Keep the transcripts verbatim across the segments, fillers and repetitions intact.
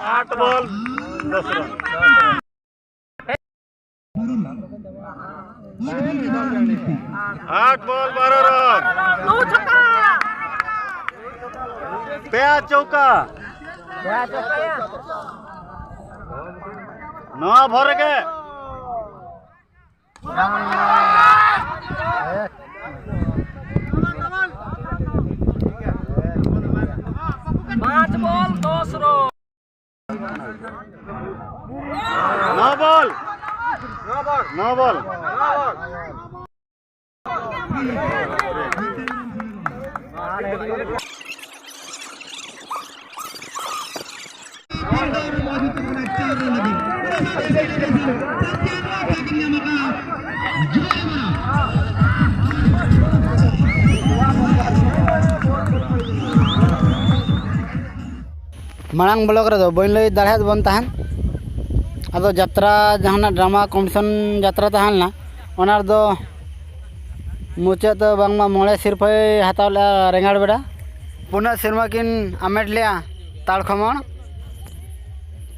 आठ बॉल दस रन। आठ बॉल बारह रन। ᱯᱮᱭᱟ ᱪᱚᱣᱠᱟ᱾ ᱱᱚᱣᱟ ᱵᱷᱚᱨ ᱨᱮᱜᱮ᱾ ᱯᱟᱸᱪ ᱵᱚᱞ ᱫᱚᱥ ᱨᱚᱱ᱾ ᱱᱚ ᱵᱚᱞ᱾ ᱱᱚ ᱵᱚᱞ᱾ ᱢᱟᱲᱟᱝ ᱵᱞᱚᱠ ᱨᱮᱫᱚ ᱵᱟᱹᱧ ᱞᱟᱹᱭ ᱫᱟᱲᱮᱭᱟᱫ ᱵᱚᱱ ᱛᱟᱦᱮᱸᱫ᱾ ᱟᱫᱚ ᱡᱟᱛᱨᱟ, ᱡᱟᱦᱟᱱᱟᱜ ᱰᱨᱟᱢᱟ ᱠᱚᱢᱯᱤᱴᱤᱥᱚᱱ ᱡᱟᱛᱨᱟ ᱛᱟᱦᱮᱸ ᱞᱮᱱᱟ, ᱚᱱᱟ ᱨᱮᱫᱚ ᱢᱩᱪᱟᱹᱫ ᱫᱚ ᱵᱟᱝᱢᱟ ᱢᱚᱬᱮ ᱥᱤᱨᱯᱷᱟᱹᱭ ᱦᱟᱛᱟᱣ ᱞᱮᱫᱼᱟ ᱨᱮᱸᱜᱟᱲ ᱵᱮᱲᱟ᱾ ᱯᱩᱱᱟᱹᱜ ᱥᱤᱨᱢᱟ ᱠᱤᱱ ᱟᱢᱮᱴ ᱞᱮᱫᱼᱟ ᱛᱟᱲᱠᱷᱚᱢᱚᱲ᱾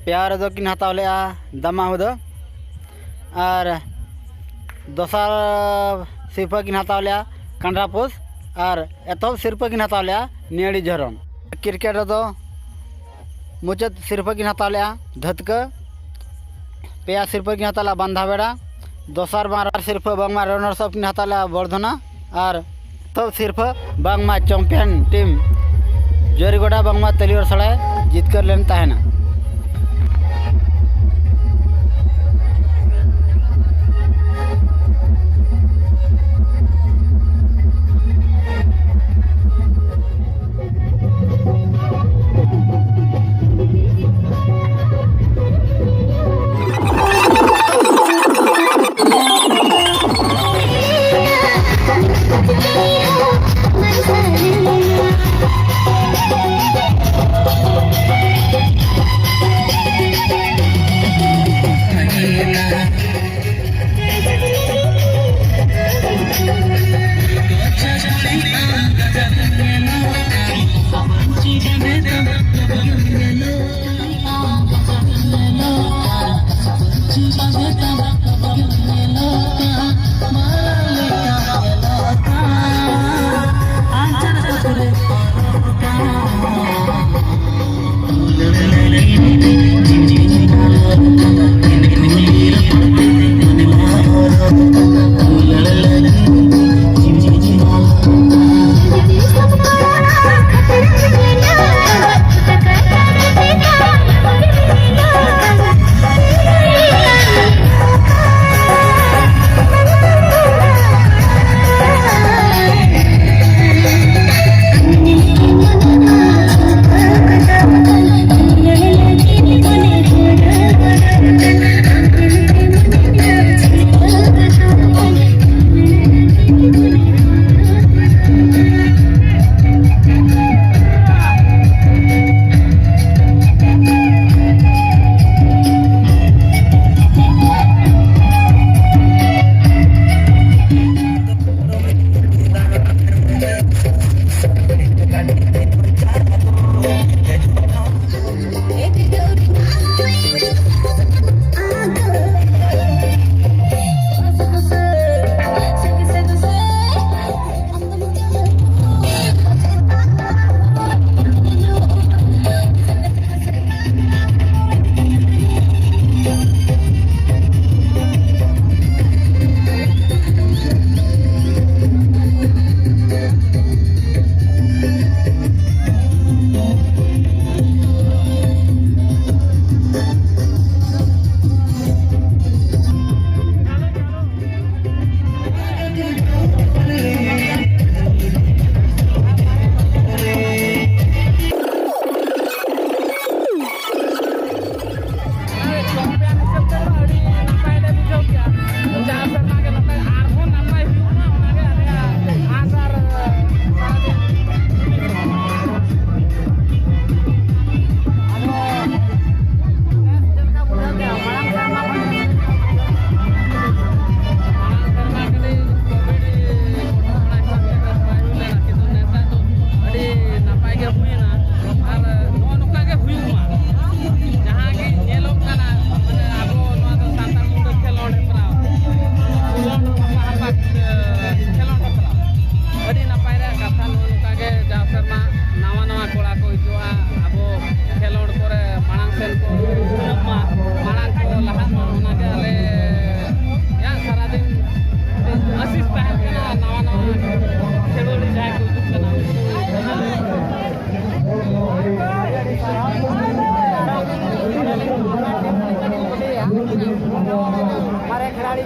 ᱯᱮᱭᱟ ᱨᱮᱫᱚ ᱠᱤᱱ ᱦᱟᱛᱟᱣ ᱞᱮᱫᱼᱟ ᱫᱟᱢᱟ ᱦᱩᱫᱟᱹ᱾ ᱟᱨ ᱫᱚᱥᱟᱨ ᱥᱤᱨᱯᱷᱟᱹ ᱠᱤᱱ ᱦᱟᱛᱟᱣ ᱞᱮᱫᱼᱟ ᱠᱟᱸᱰᱨᱟᱯᱩᱥ᱾ ᱟᱨ ᱮᱛᱚᱦᱚᱵ ᱥᱤᱨᱯᱷᱟᱹ ᱠᱤᱱ ᱦᱟᱛᱟᱣ ᱞᱮᱫᱼᱟ ᱱᱤᱭᱟᱹᱲᱤ ᱡᱷᱚᱨᱚᱢ᱾ ᱠᱨᱤᱠᱮᱴ ᱨᱮᱫᱚ ᱢᱩᱪᱟᱹᱫ ᱥᱤᱨᱯᱷᱟᱹ ᱠᱤᱱ ᱦᱟᱛᱟᱣ ᱞᱮᱫᱼᱟ ᱫᱷᱟᱹᱛᱠᱟᱹ᱾ ᱯᱮᱭᱟ ᱥᱤᱨᱯᱷᱟᱹ ᱠᱤᱱ ᱦᱟᱛᱟᱣ ᱞᱮᱫᱼᱟ ᱵᱟᱱᱫᱷᱟ ᱵᱮᱲᱟ᱾ ᱫᱚᱥᱟᱨ ᱵᱟᱨ ᱥᱤᱨᱯᱷᱟᱹ ᱵᱟᱝᱢᱟ ᱨᱟᱱᱟᱨᱥ ᱟᱯ ᱠᱤᱱ ᱦᱟᱛᱟᱣ ᱞᱮᱫᱼᱟ ᱵᱚᱨᱫᱷᱚᱱᱟ᱾ ᱟᱨ ᱛᱚ ᱥᱤᱨᱯᱷᱟᱹ ᱵᱟᱝᱢᱟ ᱪᱟᱢᱯᱤᱭᱟᱱ ᱴᱤᱢ ᱡᱚᱨᱤᱜᱚᱰᱟ ᱵᱟᱝᱢᱟ ᱛᱟᱹᱞᱤᱭᱚᱨ ᱥᱟᱲᱟᱭ ᱡᱤᱛᱠᱟᱹᱨ ᱞᱮᱱ ᱛᱟᱦᱮᱱᱟ᱾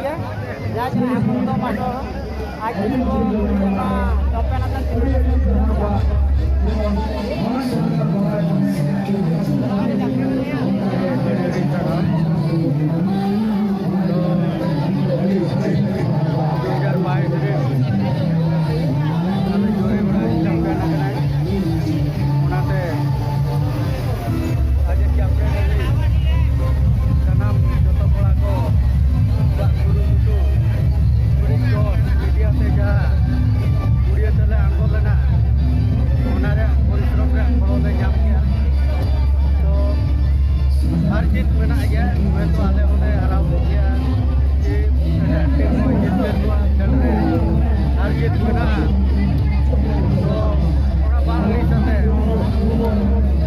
ᱜᱮ, ᱡᱟᱦᱟᱸᱭ ᱡᱟᱦᱟᱸᱭ ᱦᱟᱹᱠᱩ ᱫᱚ ᱢᱟᱥᱴᱟᱨ ᱟᱡ ᱛᱮᱜᱮ ᱠᱚ ᱪᱟᱢᱯᱤᱭᱟᱱ ᱟᱠᱟᱱ ᱴᱤᱢ ᱠᱚ ᱥᱮ ᱯᱞᱮᱭᱟᱨ ᱠᱚ᱾ ᱫᱩ ᱦᱟᱡᱟᱨ ᱵᱟᱭᱤᱥ ᱨᱮ ᱟᱞᱮ ᱡᱳᱨᱮ ᱵᱟᱲᱟ ᱪᱟᱢᱯᱤᱭᱟᱱ ᱟᱠᱟᱱᱟᱭ᱾ ᱚᱱᱟᱛᱮ ᱟᱡ ᱪᱟᱢᱯᱤᱭᱟᱱ ᱞᱟᱹᱜᱤᱫ ᱥᱟᱱᱟᱢ ᱡᱚᱛᱚ ᱠᱚᱲᱟ ᱠᱚ, ᱠᱩᱲᱤ ᱠᱚ, ᱢᱤᱰᱤᱭᱟ ᱛᱮ ᱡᱟᱦᱟᱸ ᱠᱩᱲᱤᱭᱟᱹ ᱛᱮᱞᱮ ᱟᱬᱜᱚ ᱞᱮᱱᱟ, ᱚᱱᱟ ᱨᱮᱭᱟᱜ ᱯᱚᱨᱤᱥᱨᱚᱢ ᱨᱮᱭᱟᱜ ᱯᱷᱚᱞ ᱞᱮ ᱧᱟᱢ ᱠᱮᱜᱼᱟ᱾ ᱛᱚ ᱦᱟᱨ ᱡᱤᱛ ᱢᱮᱱᱟᱜ ᱜᱮᱭᱟ, ᱦᱚᱭᱛᱳ ᱟᱞᱮ ᱦᱚᱸᱞᱮ ᱦᱟᱨᱟᱣ ᱠᱚᱜ ᱜᱮᱭᱟ, ᱡᱮ ᱮᱴᱟᱜ ᱴᱤᱢ ᱠᱚ ᱡᱤᱛᱠᱟᱹᱨ ᱠᱚᱣᱟ, ᱠᱷᱮᱞ ᱨᱮ ᱦᱟᱨ ᱡᱤᱛ ᱢᱮᱱᱟᱜᱼᱟ᱾ ᱛᱚ ᱚᱱᱟ ᱵᱟᱝ ᱦᱩᱭ ᱠᱟᱛᱮ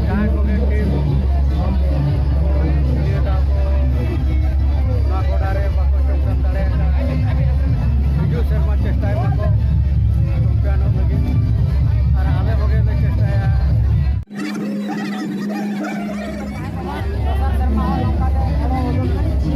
ᱡᱟᱦᱟᱸᱭ ᱠᱚᱜᱮ ᱴᱤᱢ ᱱᱤᱭᱟᱹ ᱫᱷᱟᱣ ᱠᱚ ᱱᱚᱣᱟ ᱜᱚᱰᱟ ᱨᱮ ᱵᱟᱠᱚ ᱪᱟᱢᱯᱤᱭᱟᱱ ᱫᱟᱲᱮᱭᱟᱜᱼᱟ, ᱦᱤᱡᱩᱜ ᱥᱮᱨᱢᱟ ᱪᱮᱥᱴᱟᱭ ᱢᱟᱠᱚ ᱪᱟᱢᱯᱤᱭᱟᱱᱚᱜ ᱞᱟᱹᱜᱤᱫ, ᱟᱨ ᱟᱞᱮ ᱠᱚᱜᱮ ᱞᱮ ᱪᱮᱥᱴᱟᱭᱟ᱾ ᱫᱚᱥᱟᱨ ᱥᱮᱨᱢᱟ ᱦᱚᱸ ᱱᱚᱝᱠᱟ ᱜᱮ ᱜᱚᱲᱚ ᱦᱩᱭᱩᱜ ᱞᱟᱹᱜᱤᱫ